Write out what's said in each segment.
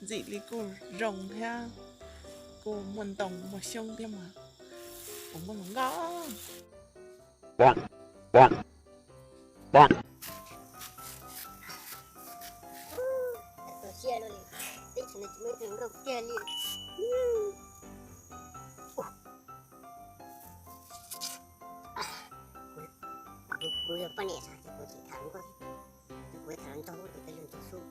Txim li kuj zoo thiab, kuj muaj ntoo muaj xyoob thiab mas, kuv muaj hluas nkauj. Tu siab luaj li, teb chaws no tsis muaj ib tug hluas nkauj kiag li. Kuv yog poj niam ces kuv tsis tham hluas nkauj, kuv tham hluas nraug ces kuv yog nraug xwb.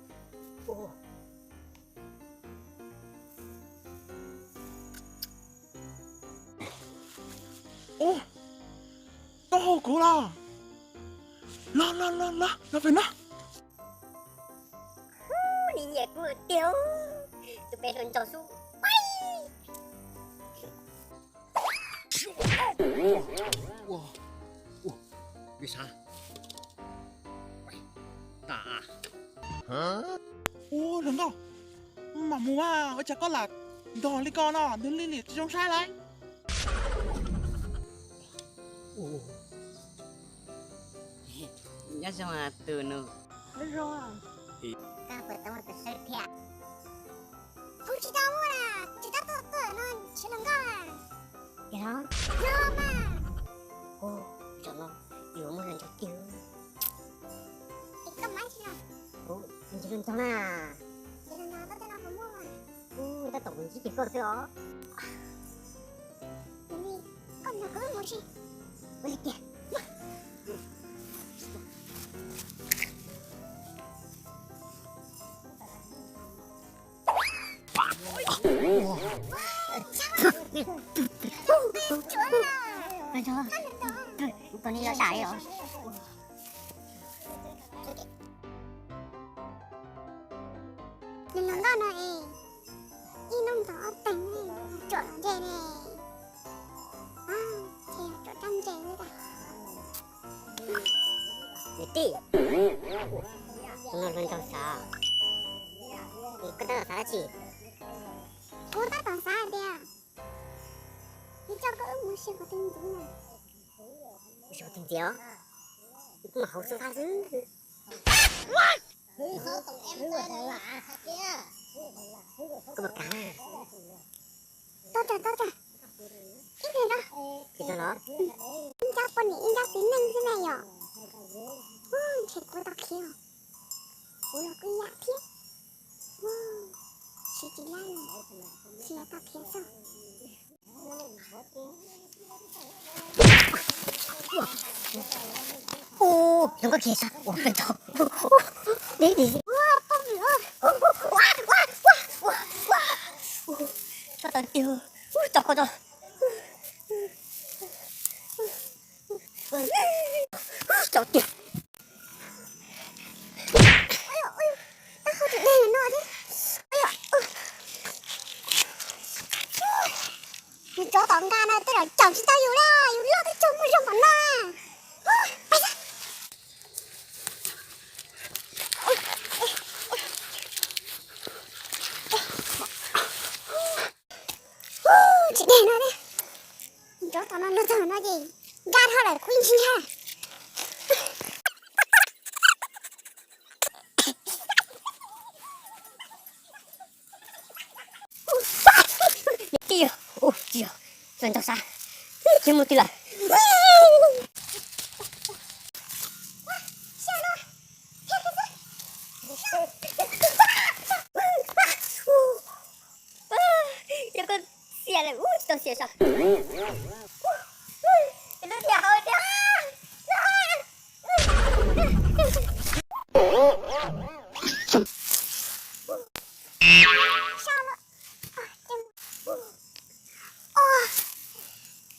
Ub, koj hu kuv los? Los los los los los pem no. Nws nyiam kuv tiag, tus peb hluas nraug xwb. Ua, ua, ua, Lis Xav. Ua, hluas nkauj, mam mus mas ua cas koj lam ntog li ko no, nws li lim tsis zoo saib lauj. Nyob zoo tus nus. Koj puas tau muaj tus sawv thiab? Kuv tsis tau muaj na, kuv tsis tau tuaj tuaj no ntshe hluas nkauj. Yog los? Yog mas. Ub, zaum no yuav muaj hluas nraug tiag. Es koj mas tsis los? Ub, ntshe hluas nraug na. Ntshe hluas nraug tuaj tej no puas muaj? Ub, tab tom kuv ntsib kiag koj xwb os. Yog li koj nrog kuv wb mus tsis? Ua li tiag. Tus hluas nkauj no es ib hnub ntaus ob teeg, tsuam ntses ne, ces tsuam rab ntses li tas. Niam tij, tus no hluas nraug xav, koj tab tom xav dab tsi? Kuv tab tom xav hais tias, kuv coj koj wb mus ua si qhov twg ntxiv na? Ua si qhov twg ntxiv os? Wb mam hauv xub thab xwb. Koj puas kam? Tau tag, tau tag. Ib pliag no. Ib ncab poj niam ib ncab txiv neej xwb na yom. Ntshe kuv tau khiav, kuv los kuj yam thiab. Siv tsis lab li, khiav tau khiav xwb. Ub, zoo nkauj kiag sas ua peb tau. Deb deb. Tso tau tiag, tso koj tso. Tso tiag. Tab hau tus dej no thiab. Yus tsov tom nqa no tej zaum caum tsis tau yus li, yus loj twb tsaug muaj zog tom no. Tsis dej no thiab. Tsov tom no luag txog no ces nkag dhau lawm kuv yeej tsis nkag. Niam tij, ua tsis yog, hluas nraug xav, khiav mus twg lawm? Yog koj xiam lawm, ub, tsis tau xiam sav. Lub thiaj hau tiag.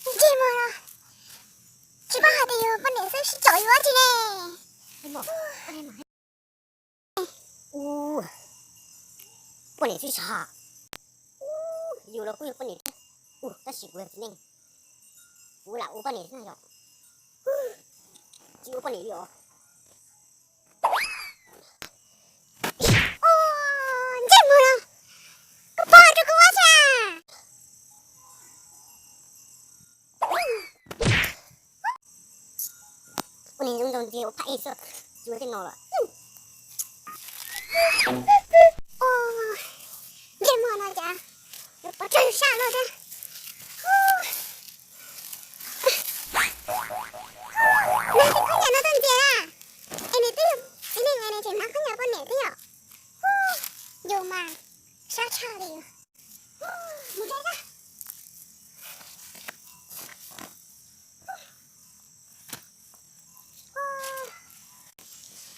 Ntsej muag no, tsis paub hais tias yus poj niam xwb sib caum yus dab tsi ne. Ub, poj niam tsis sav. Ub, yus los kuj yog poj niam thiab. Ub, tab sis kuv yog txiv neej, kuv lam ua poj niam thiab na yom. Tsis ua poj niam li os. Ntsej muag no, koj pom rau kuv ua cas? Ua niag zoo nraug ntxiag ua phaj ej xwb, tsis ua tej no lawm. Ua, Yus mas sab tshaj li. Mus deb na.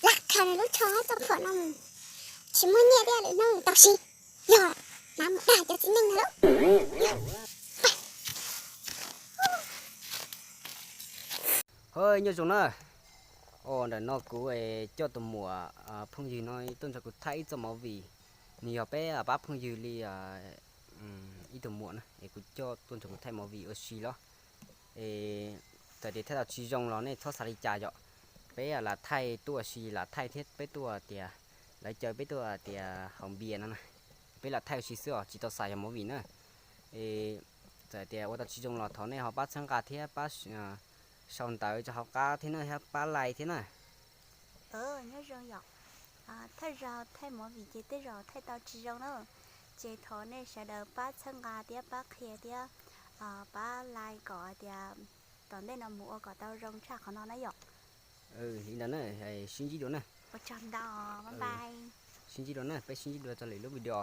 Lam khaws lub tsho txoj phuam no mus, tsis muaj nyiaj thiab lwm hnub tau siv, yog mam mus dag cov txiv neej no lawm. Hos nyob zoo na, ntawm no kuv coj tus muam phooj ywg no tuaj nrog kuv thaij ib txoj movie, nws yog peb pab phooj ywg li ib tug muam na es kuv coj tuaj nrog kuv thaij movie ua si los. Es txawm tias thaij tau tsis zoo los nej txhob xav li cas yom. Peb lam thaij tuaj ua si, lam thaij thiab peb tuaj tias, lawv caw peb tuaj tias haus npias no na. Peb lam thaij ua si xwb os, tsis tau xav yog movie na. Es txawm tias ua tau tsis zoo los thov nej ho pab txhawb nqa thiab pab sau ntawv rau hauv qab thiab na, thiab pab like thiab na. Nyob zoo yom, thawj zaug thaij movie ces tej zaum thaij tau tsis zoo na, ces thov nej sawv daws pab txhawb nqa thiab pab qhia thiab pab like kom tias tom ntej no mus ua kom tau zoo tshaj qhov no na yom. Li ntawd na, sib ntsib dua na. Ua tsaug ntau, bye bye. Sib ntsib dua na, peb sib ntsib dua rau lwm lub video.